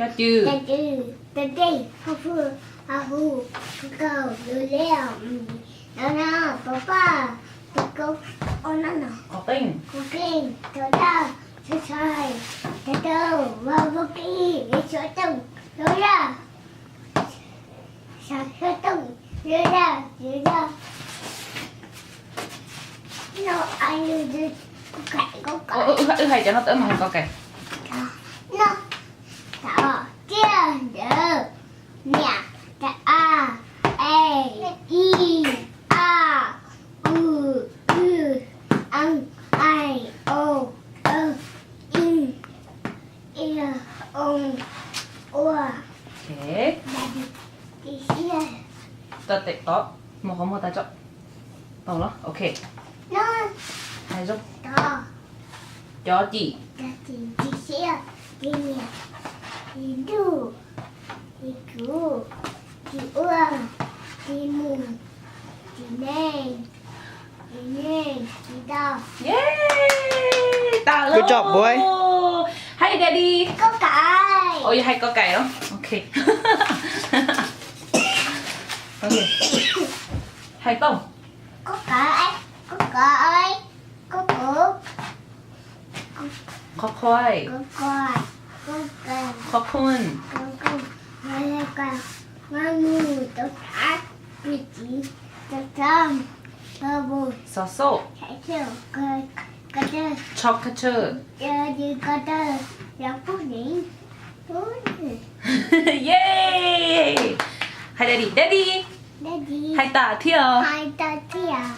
Cov cw. Cov cw, cov teg, hau hwj, hau hwj, hau kaus, lwm liaj, mim, nov no, pov paj, tus kaus, ua no no, qhov qeej, qhov qeej, tau daj, tau txhais, tau tau, vaj vaj kib, xov tooj, xov zaj, xov tooj, xov zaj, xov zaj. No, ai, kuv kais, kuv kais. Wb hais cov no tau mas hais koj kais. No, tau, tiaj, ntawd, niam, ta, a, e, i, a, u, w, eej, ai, o, w, i, i, o, ua. Ok. Tau tes tod, mus qhov muag tas tso. Tau los? Ok. Hais zoo. Cov cim. Cim siab, cim niam, cim ntuj, cim kuv, cim ua, cim mus, cim neeg, cim neeg, cim tau. Yeej, tas lawm. Good job, boy. Hais daddy. Koj kais. Ua yog hais koj kais los? Ok. Ok. Hais tooj. Koj kais, koj kais, koj kais. Qhov khuai. Koj kais, koj kais. Qhov khun. Koj khun. Nqaij mus, tau thav, pis txiv, tau txaj, tau bus. Xov xauj. Chocolate. Yog ko taw, los pub nev. Yay! Hais daddy, daddy. Daddy. Hais tas thiab. Hais tas thiab.